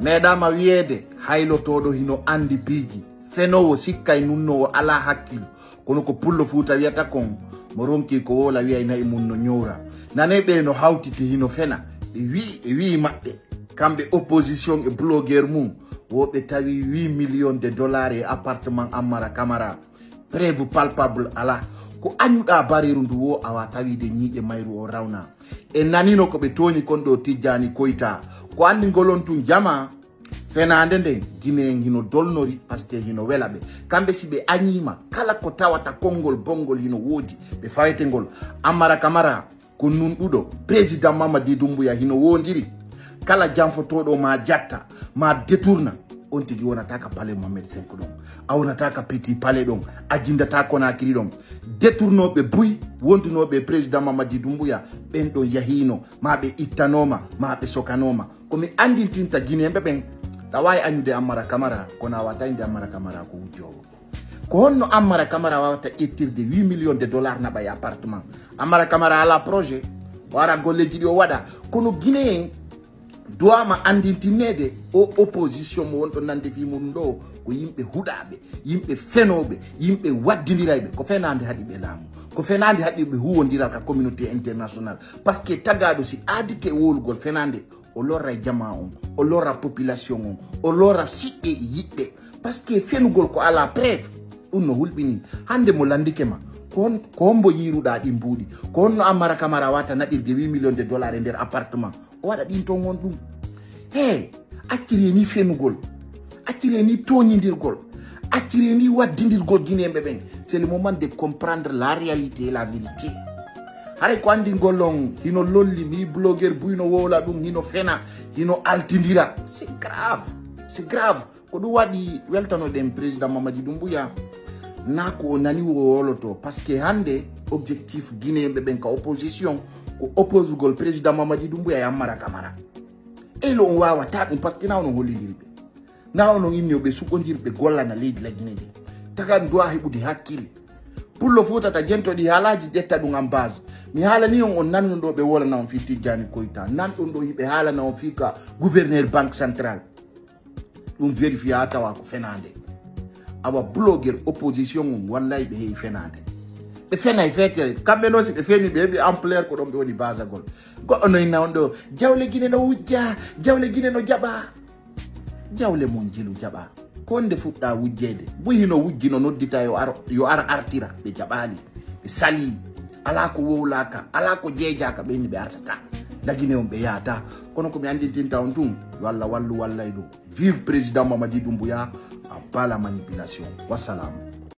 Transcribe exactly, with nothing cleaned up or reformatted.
Meeɗaama wiyeede haylotooɗo hino anndi piiji, fenoowo sikkay nunnoowo alaa hakkil, kono ko Pullo Fuuta wiyata kon, mo ronki ko wowla wiyay na'i mun no ñowra. Nanee ɓee no hawtiti hino fena, ɓe wi'i e wi'i maɓɓe, kamɓe opposition e blogueur mun, wo ɓe tawi huit millions de dollars e appartement Ammara Camara. Preuve palpable alaa. Ko añuɗaa bareeru ndu wo awa tawiide ñiiƴe mayru o rawna. E nanino ko ɓe tooñi kon ɗo Tijjaani Koyta. Ko anndi ngolon tun jamaa fenaande nden, Gine en hino dolnori, parce que hino wela ɓe. Kamɓe si ɓe añiima, kala ko tawata konngol bonngol hino woodi, ɓe fawete ngol. Ammara Kamara, ko nunɗuɗo, Président Mamadi Doumbouya hino woondiri. Kala janfotooɗo ma jatta, ma détourna, on tigi wonata ka Palais Mohamed cinq ɗon. A wonata ka Petit Palais ɗon. A jindata Conakry ɗon. Détournooɓe buy, wondunooɓe e Président Mamadi Doumbouya, ɓen ɗon yahiino, ma ɓe ittanooma, ma ɓe sokanooma. Ko mi anndintinta Gineeɓe ɓen, ɗa waawi añude Ammara Kamara, kono a waawataa innde Ammara Kamara ko wujjoowo. Ko honno Ammara Kamara waawata ƴettirde huit millions de dollars naɓa e appartement? Ammara Kamara alaa projet, o ara golleeji ɗi o waɗa. Kono Gine en duwaama anndintinneede o opposition mo wonɗo nande fii muɗum ɗo, ko yimɓe huɗaaɓe, yimɓe fenooɓe, yimɓe waddindirayɓe. Ko fenaande haɗi ɓe laamu. Ko fenaande haɗi ɓe huwondiral ka communauté internationale. Parce que tagaaɗo si aadike e wowlugol fenaande, o lorra jamaa on, o lorra population on, o lorra siɓɓe e yiɓɓe. Parce que fenugol ko alaa preuve, ɗum no hulɓinii. Hannde mo lanndike ma, ko hon-, ko hombo yiiruɗaa ɗin buuɗi? Ko honno Ammara Kamara wata naɓirde huit millions de dollars e nder appartement? O waɗa ɗin ton won ɗum. He, acciree ni fenugol. Acciree ni tooñindirgol. Acciree ni waddindirgol Gineeɓe ɓen. C'est le moment de comprendre la réalité et la vérité. Haray ko anndingol on, hino lolli, mi blogueur buy no wowla ɗum, hino fena, hino altindira. C'est grave, c'est grave. Ko ɗum waɗi weltanoɗen Président Mamadi Doumbouya, na ko o nani o wowloto. Parce que hannde objectif Gineeɓe ɓen ka opposition ko opposugol Président Mamadi Doumbouya e Ammara Kamara. Eylo on waawata ɗum, parce que na onon hollindiri ɓe. Na onon inni yo ɓe suɓondir, ɓe gollana leydi la Gine ndi. Tagan duwa heɓude hakkil. Pullo Fuuta ta jentoɗi haalaaji, ƴetta ɗum en base. Mi haalani on, on nanno ɗo ɓe wolana on fii Tijjaani Koyta. Nanɗon ɗo hiɓe haalana on fii ka gouverneur Banque Centrale. Ɗum vérifié haa tawa ko fenaande. Awa blogueur opposition on, wallay ɓe heɓi fenaande. Ɓe fenay feetere. Kamɓe noon si ɓe feni, ɓe heɓi ampleur, ko ɗon ɓe woni basagol. Goɗɗo no inna on ɗo, jawle Gine no wujja, jawle Gine no jaɓa. Jawle mon jelu jaɓa. Ko nde fuɗɗa wujjeede? Buy hino wujji no noddita yo ar, yo ar artira. Ɓe jaɓaali. Ɓe salii. Alaa ko wowlaaka, alaa ko jeejaaka, ɓe inni ɓe artata. Dagine on ɓe yaata. Kono ko mi anndintinta on tun, yo Allah wallu wallay ɗum. Vive Président Mamadi Doumbouya, à bas la manipulation. Wassalam.